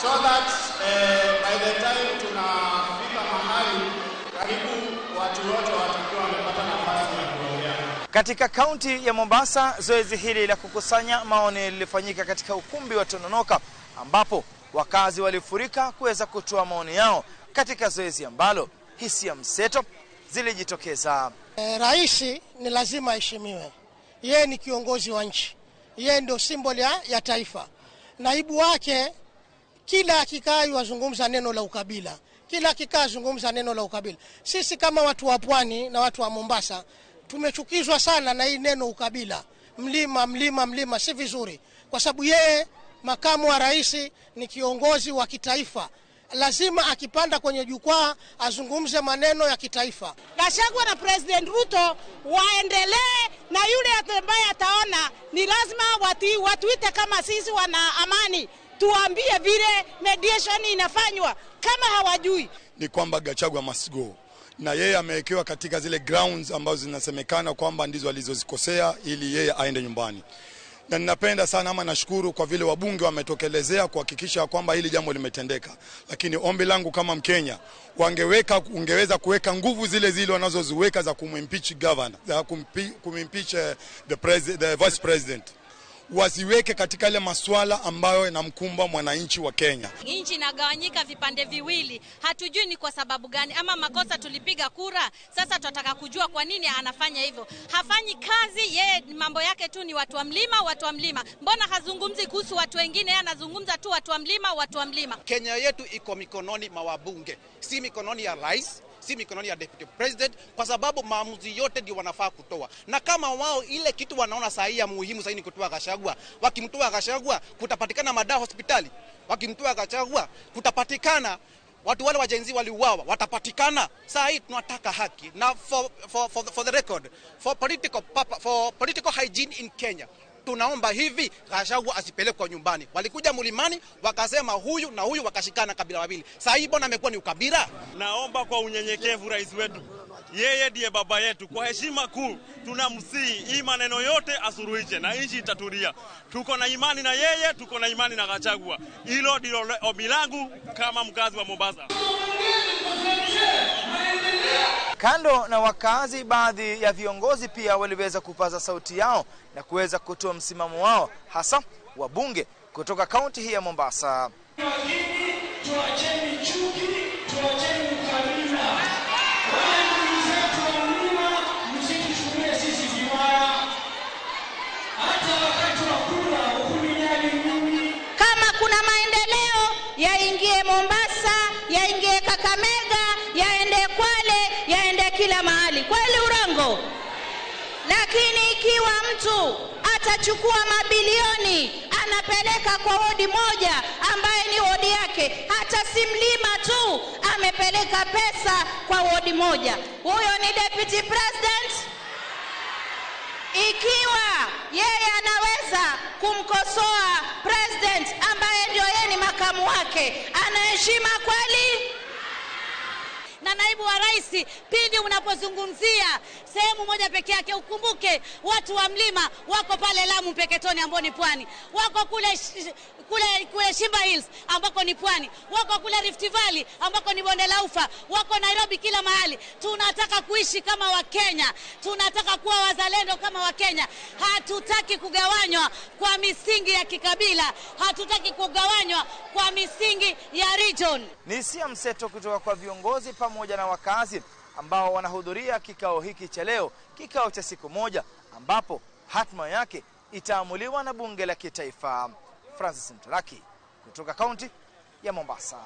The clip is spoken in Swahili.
So that by the time tunafika mahali karibu watu wote watakuwa wamepata nafasi ya kuongea. Katika kaunti ya Mombasa, zoezi hili la kukusanya maoni lilifanyika katika ukumbi wa Tononoka, ambapo wakazi walifurika kuweza kutoa maoni yao katika zoezi ambalo hisia mseto zilijitokeza. Rais ni lazima aheshimiwe. Yeye ni kiongozi wa nchi. Yeye ndio symbol ya taifa. Naibu wake kila akikaa wazungumza neno la ukabila. Kila akikaa zungumza neno la ukabila. Sisi kama watu wa pwani na watu wa Mombasa tumechukizwa sana na hii neno ukabila. Mlima, mlima, mlima si vizuri. Kwa sababu yeye makamu wa rais ni kiongozi wa kitaifa. Lazima akipanda kwenye jukwaa azungumze maneno ya kitaifa. Gachagua na President Ruto waendelee, na yule ambaye ataona ni lazima watuite kama sisi wana amani, tuambie vile mediation inafanywa kama hawajui. Ni kwamba Gachagua must go, na yeye amewekewa katika zile grounds ambazo zinasemekana kwamba ndizo alizozikosea ili yeye aende nyumbani. Na ninapenda sana ama nashukuru kwa vile wabunge wametokelezea kuhakikisha kwamba hili jambo limetendeka. Lakini ombi langu kama Mkenya, ungeweza kuweka nguvu zile zile wanazoziweka za kumimpeach governor, za kumimpeach the vice president, wasiweke katika ile masuala ambayo yanamkumba mwananchi wa Kenya. Nchi inagawanyika vipande viwili, hatujui ni kwa sababu gani ama makosa tulipiga kura. Sasa tunataka kujua kwa nini anafanya hivyo. Hafanyi kazi yeye, mambo yake tu ni watu wa mlima, watu wa mlima. Mbona hazungumzi kuhusu watu wengine? Yeye anazungumza tu watu wa mlima, watu wa mlima. Kenya yetu iko mikononi mwa wabunge, si mikononi ya rais, si mikononi ya deputy president, kwa sababu maamuzi yote ndio wanafaa kutoa. Na kama wao ile kitu wanaona sahihi ya muhimu sahihi ni kutoa Gachagua, wakimtoa Gachagua kutapatikana madawa hospitali, wakimtoa Gachagua kutapatikana watu wale wa Gen Z waliuawa watapatikana. Saa hii tunataka haki. Na for the record, for political hygiene in Kenya, tunaomba hivi Gachagua asipelekwe nyumbani. Walikuja mlimani wakasema huyu na huyu, wakashikana kabila wawili. Saa hii mbona amekuwa ni ukabila? Naomba kwa unyenyekevu rais wetu, yeye ndiye baba yetu, kwa heshima kuu tunamsihi hii maneno yote asuruhishe na nchi itatulia. Tuko na imani na yeye, tuko na imani na Gachagua. Hilo ndilo ombi langu kama mkazi wa Mombasa. Kando na wakazi, baadhi ya viongozi pia waliweza kupaza sauti yao na kuweza kutoa msimamo wao, hasa wabunge kutoka kaunti hii ya Mombasa. Tuacheni chuki, tuacheni ukabila. Wale ndugu zetu wa mlima, msituchukulie sisi vibaya. Hata wakati wa kura hukunijali mimi. Kama kuna maendeleo yaingie Mombasa, yaingie Kakamega, yaende Kwale, yaende kila mahali. Kweli urongo? Lakini ikiwa mtu atachukua mabilioni anapeleka kwa wodi moja ambaye ni wodi yake, hata si mlima tu, amepeleka pesa kwa wodi moja, huyo ni deputy president? Ikiwa yeye anaweza kumkosoa president ambaye ndio yeye ni makamu wake, anaheshima kweli? Na naibu wa rais, pindi unapozungumzia sehemu moja peke yake, ukumbuke watu wa mlima wako pale Lamu Mpeketoni ambao ni pwani, wako kule Shimba Hills ambako ni pwani, wako kule Rift Valley ambako ni bonde la Ufa, wako Nairobi, kila mahali. Tunataka kuishi kama Wakenya, tunataka kuwa wazalendo kama Wakenya. Hatutaki kugawanywa kwa misingi ya kikabila, hatutaki kugawanywa kwa misingi ya region. Ni hisia mseto kutoka kwa viongozi pamoja na wakazi ambao wanahudhuria kikao hiki cha leo, kikao cha siku moja ambapo hatma yake itaamuliwa na bunge la kitaifa. Francis Mtalaki kutoka kaunti ya Mombasa.